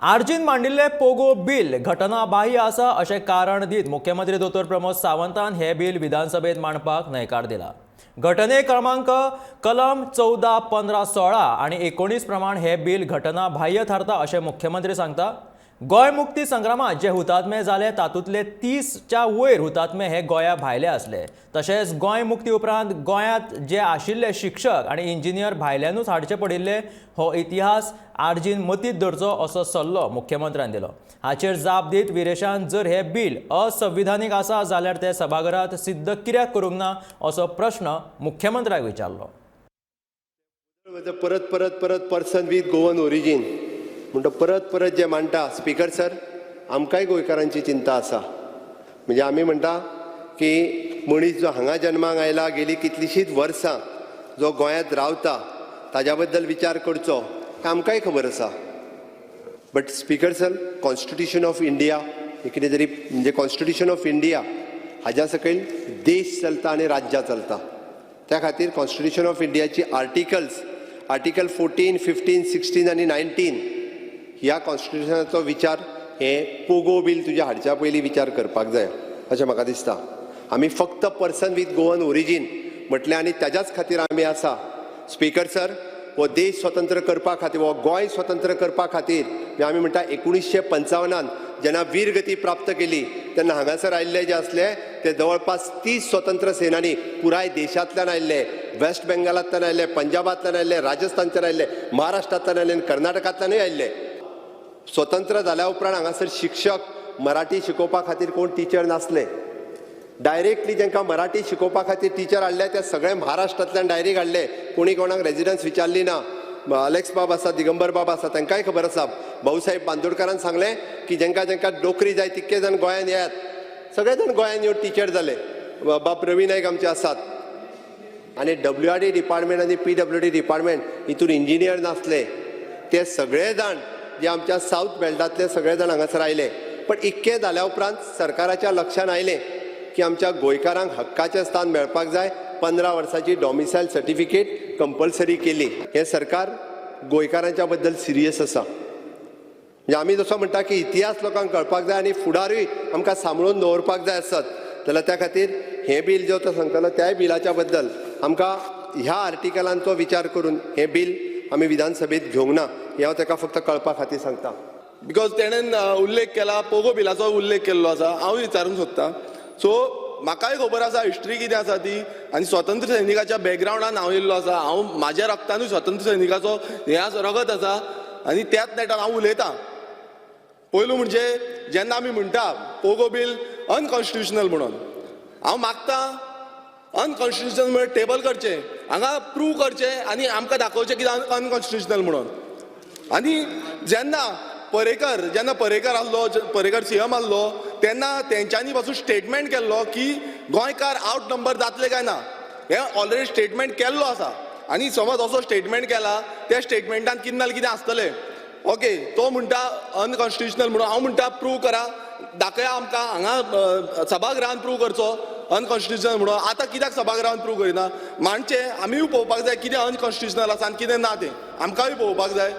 आरजीन मांडिल्लें पोगो बील घटनाबाह्य आसा अशें कारण दीत मुख्यमंत्री दोतोर प्रमोद सावंतान हें बील विधानसभेत मांडपाक न्हयकार दिला. घटने क्रमांक कलम 14, 15, 16 आनी 19 प्रमाण हें बील घटनाबाह्य थारता अशें मुख्यमंत्री सांगता. गोंय मुक्ती संग्रामात जे हुतात्मे जाले तातूंतले 30च्या वयर हुतात्मे हे गोंया भायले आसले. तशेंच गोंय मुक्ती उपरांत गोंयांत जे आशिल्ले शिक्षक आनी इंजिनियर भायल्यानूच हाडचे पडिल्ले. हो इतिहास आरजीन मतींत धरचो असो सल्लो मुख्यमंत्र्यान दिलो. हाचेर जाप दीत विरेशान जर हें बील असंविधानीक आसा जाल्यार तें सभाघरात सिद्ध कित्याक करूंक ना असो प्रश्न मुख्यमंत्र्याक विचारलो. परत परत परत पर्सन वीथ गोवन ओरिजीन म्हणटा, परत परत जे मांडटा. स्पीकर सर, आमकांय गोंयकारांची चिंता आसा. म्हणजे आमी म्हणटा की मनीस जो हांगा जन्माक आयला, गेली कितलींशींच वर्सां जो गोंयांत रावता, ताज्या बद्दल विचार करचो हें आमकांय खबर आसा. But Speaker sir, Constitution of India हे कितें तरी, म्हणजे कॉन्स्टिट्युशन ऑफ इंडिया हाज्या सकयल देश चलता आनी राज्यां चलता. त्या खातीर कॉन्स्टिट्युशन ऑफ इंडियाची आर्टिकल्स, आर्टिकल 14, 15, 16 आनी 19 ह्या कॉन्स्टिट्युशनाचो विचार हे पोगो बील तुज्या हाडच्या पयलीं विचार करपाक जाय अशें म्हाका दिसता. आमी फक्त पर्सन वीथ गोवन ओरिजीन म्हटलें आनी ताज्याच खातीर आमी आसा. स्पीकर सर, हो देश स्वतंत्र करपा खातीर, हो गोंय स्वतंत्र करपा खातीर, म्हणजे आमी म्हणटा 1955नान जेन्ना वीरगती प्राप्त केली तेन्ना हांगासर आयिल्ले जे आसले ते जवळपास 30 स्वतंत्र सेनानी पुराय देशांतल्यान आयिल्ले. वेस्ट बेंगालांतल्यान आयिल्ले, पंजाबांतल्यान आयिल्ले, राजस्थानच्यान आयिल्ले, महाराष्ट्रांतल्यान आयिल्ले आनी कर्नाटकांतल्यानूय आयिल्ले. स्वतंत्र जाल्या उपरांत हांगासर शिक्षक, मराठी शिकोवपा खातीर कोण टिचर नासले. डायरेक्टली जांकां मराठी शिकोवपा खातीर टिचर हाडले ते सगळे महाराष्ट्रांतल्यान डायरेक्ट हाडले. कोणी कोणाक रेजिडन्स विचारली ना. अलेक्स बाब आसा, दिगंबर बाब आसा, तांकांय खबर आसा. भाऊसाहेब बांदोडकारान सांगलें की जांकां जांकां नोकरी जाय तितके जाण गोंयांत येयात. सगळे जाण गोंयांत येवन टिचर जाले. बाब रवी नायक आमचे आसात. आनी डब्ल्यू आर डी डिपार्टमेंट आनी पीडब्ल्यू डी डिपार्टमेंट हितून इंजिनियर नासले. ते सगळे जाण जे आमच्या सावथ बेल्टांतले सगळे जाण हांगासर आयले. पण इतकें जाल्या उपरांत सरकाराच्या लक्षान आयलें की आमच्या गोंयकारांक हक्काचें स्थान मेळपाक जाय. 15 वर्साची डॉमिसायल सर्टिफिकेट कंपल्सरी केली. हें सरकार गोंयकारांच्या बद्दल सिरियस आसा. म्हणजे आमी जसो म्हणटा की इतिहास लोकांक कळपाक जाय आनी फुडारूय आमकां सांबाळून दवरपाक जाय आसत जाल्यार त्या खातीर हें बील जो तो सांगतलो, त्याय बिलाच्या बद्दल आमकां ह्या आर्टिकलांचो विचार करून हें बील आमी विधानसभेत घेवंक ना हें हांव ताका फक्त कळपा खातीर सांगता. Because तेणेन उल्लेख केला, पोगो बिलाचो उल्लेख केल्लो आसा. हांव विचारूंक सोदता, सो म्हाकाय खबर आसा हिस्ट्री कितें आसा ती आनी स्वतंत्र सैनिकाच्या बॅकग्रावंडान हांव येयल्लो आसा. हांव म्हाज्या रक्तानूय स्वतंत्र सैनिकाचो हें आसा, रगत आसा आनी त्याच नेटान हांव उलयतां. पयलू म्हणजे जेन्ना आमी म्हणटा पोगो बील अनकॉन्स्टिट्युशनल म्हणून, हांव मागता अनकॉन्स्टिट्युशनल म्हणून टेबल करचें, हांगा प्रूव करचें आनी आमकां दाखोवचें कितें अनकॉन्स्टिट्युशनल म्हणून. आनी जेन्ना पर्रेकर आसलो, पर्रेकर सीएम आसलो, तेन्ना तेंच्यांनी पासून स्टेटमेंट केल्लो की गोंयकार आवट नंबर जातले काय ना, हें ऑलरेडी स्टेटमेंट केल्लो आसा. आनी समज असो स्टेटमेंट केला, त्या स्टेटमेंटान कितें ना कितें आसतलें. ओके, तो म्हणटा अनकॉन्स्टिट्युशनल म्हणून, हांव म्हणटा प्रूव करा, दाखया आमकां हांगा सभागृहान प्रूव करचो अनकॉन्स्टिट्युशनल म्हणून. आतां कित्याक सभागृहान प्रूव करिना? मांडचें, आमीय पळोवपाक जाय कितें अनकॉन्स्टिट्युशनल आसा आनी कितें ना तें आमकांय पळोवपाक जाय.